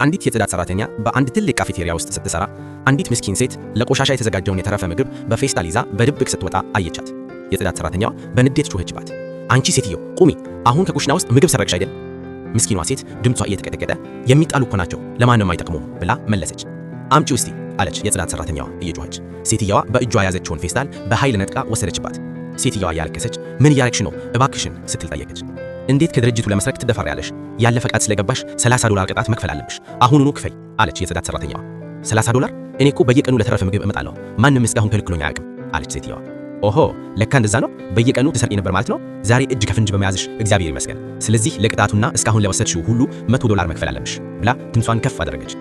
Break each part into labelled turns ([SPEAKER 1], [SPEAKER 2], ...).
[SPEAKER 1] አንዲት የጽዳት ሰራተኛ በአንድ ትልቅ ካፌቴሪያ ውስጥ ስትሰራ አንዲት ምስኪን ሴት ለቆሻሻ የተዘጋጀውን የተረፈ ምግብ በፌስታል ይዛ በድብቅ ስትወጣ አየቻት። የጽዳት ሰራተኛዋ በንዴት ጮኸችባት። "አንቺ ሴትዮ ቁሚ! አሁን ከኩሽና ውስጥ ምግብ ሰረቅሽ አይደል?" ምስኪኗ ሴት ድምጿ እየተቀጠቀጠ "የሚጣሉ እኮ ናቸው፣ ለማንም አይጠቅሙም" ብላ መለሰች። "አምጪው እስቲ" አለች የጽዳት ሰራተኛዋ እየጮኸች። ሴትየዋ በእጇ የያዘችውን ፌስታል በኃይል ነጥቃ ወሰደችባት። ሴትየዋ እያለቀሰች "ምን እያረግሽ ነው? እባክሽን" ስትል ጠየቀች። "እንዴት ከድርጅቱ ለመስረቅ ትደፈሪያለሽ? ያለ ፈቃድ ስለገባሽ 30 ዶላር ቅጣት መክፈል አለብሽ። አሁኑኑ ክፈይ" አለች የጽዳት ሰራተኛዋ። "30 ዶላር? እኔ እኮ በየቀኑ ለተረፈ ምግብ እመጣለሁ። ማንም እስካሁን ከልክሎኝ አያውቅም" አለች ሴትየዋ። "ኦሆ፣ ለካ እንደዛ ነው። በየቀኑ ትሰርቂ ነበር ማለት ነው። ዛሬ እጅ ከፍንጅ በመያዝሽ እግዚአብሔር ይመስገን። ስለዚህ ለቅጣቱና እስካሁን ለወሰድሽው ሁሉ 100 ዶላር መክፈል አለብሽ" ብላ ድምጿን ከፍ አደረገች።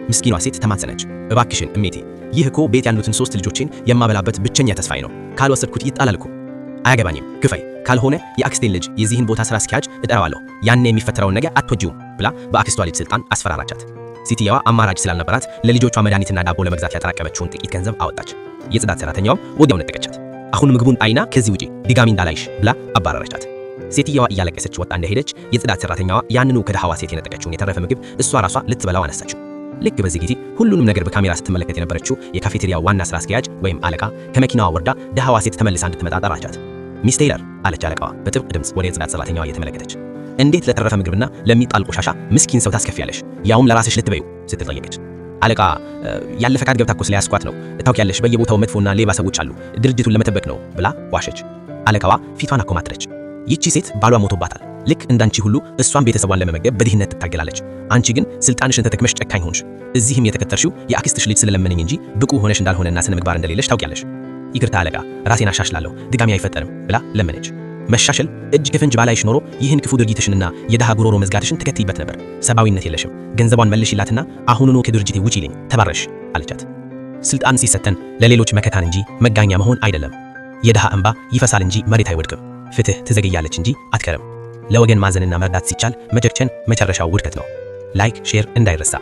[SPEAKER 1] ምስኪኗ ሴት ተማጸነች። "እባክሽን እሜቴ፣ ይህ እኮ ቤት ያሉትን ሶስት ልጆቼን የማበላበት ብቸኛ ተስፋዬ ነው። ካልወሰድኩት ይጣላል እኮ።" "አያገባኝም፣ ክፈይ። ካልሆነ የአክስቴን ልጅ፣ የዚህን ቦታ ስራ አስኪያጅ እጠራዋለሁ። ያኔ የሚፈጠረውን ነገር አትወጂውም" ብላ በአክስቷ ልጅ ስልጣን አስፈራራቻት። ሴትየዋ አማራጭ ስላልነበራት ለልጆቿ መድኃኒትና ዳቦ ለመግዛት ያጠራቀመችውን ጥቂት ገንዘብ አወጣች። የጽዳት ሰራተኛዋም ወዲያው ነጠቀቻት። "አሁን ምግቡን ጣይና ከዚህ ውጪ፣ ድጋሚ እንዳላይሽ" ብላ አባረረቻት። ሴትየዋ እያለቀሰች ወጥታ እንደሄደች የጽዳት ሰራተኛዋ ያንኑ ከድሃዋ ሴት የነጠቀችውን የተረፈ ምግብ እሷ ራሷ ልትበላው አነሳችው። ልክ በዚህ ጊዜ ሁሉንም ነገር በካሜራ ስትመለከት የነበረችው የካፌቴሪያ ዋና ስራ አስኪያጅ ወይም አለቃ ከመኪናዋ ወርዳ ድሃዋ ሴት ተመልሳ እንድትመጣ ጠራቻት። "Miss ቴይለር" አለች አለቃዋ በጥብቅ ድምፅ ወደ የጽዳት ሰራተኛዋ እየተመለከተች፣ "እንዴት ለተረፈ ምግብና ለሚጣል ቆሻሻ ምስኪን ሰው ታስከፊያለሽ? ያውም ለራስሽ ልትበዩ?" ስትል ጠየቀች። "አለቃ፣ ያለ ፈቃድ ገብታ እኮ ስለያዝኳት ነው። ታውቂያለሽ፣ በየቦታው መጥፎና ሌባ ሰዎች አሉ። ድርጅቱን ለመጠበቅ ነው" ብላ ዋሸች። አለቃዋ ፊቷን አኮማተረች። "ይቺ ሴት ባሏ ሞቶባታል። ልክ እንዳንቺ ሁሉ እሷም ቤተሰቧን ለመመገብ በድህነት ትታገላለች። አንቺ ግን ስልጣንሽን ተጠቅመሽ ጨካኝ ሆንሽ። እዚህም የተቀጠርሽው የአክስትሽ ልጅ ስለለመነኝ እንጂ ብቁ ሆነሽ እንዳልሆነና ስነ ምግባር እንደሌለሽ ታውቂያለሽ።" "ይቅርታ አለቃ፣ ራሴን አሻሽላለሁ፣ ድጋሚ አይፈጠርም" ብላ ለመነች። "መሻሻል? እጅ ከፍንጅ ባላይሽ ኖሮ ይህን ክፉ ድርጊትሽንና የድሃ ጉሮሮ መዝጋትሽን ትከትይበት ነበር። ሰብአዊነት የለሽም። ገንዘቧን መልሽላትና አሁኑኑ ከድርጅቴ ውጪልኝ፣ ተባረሽ" አለቻት። ስልጣን ሲሰጠን ለሌሎች መከታን እንጂ መጋኛ መሆን አይደለም። የድሃ እንባ ይፈሳል እንጂ መሬት አይወድቅም። ፍትህ ትዘገያለች እንጂ አትቀርም። ለወገን ማዘንና መርዳት ሲቻል መጨከን መጨረሻው ውድቀት ነው። Like፣ share እንዳይረሳ።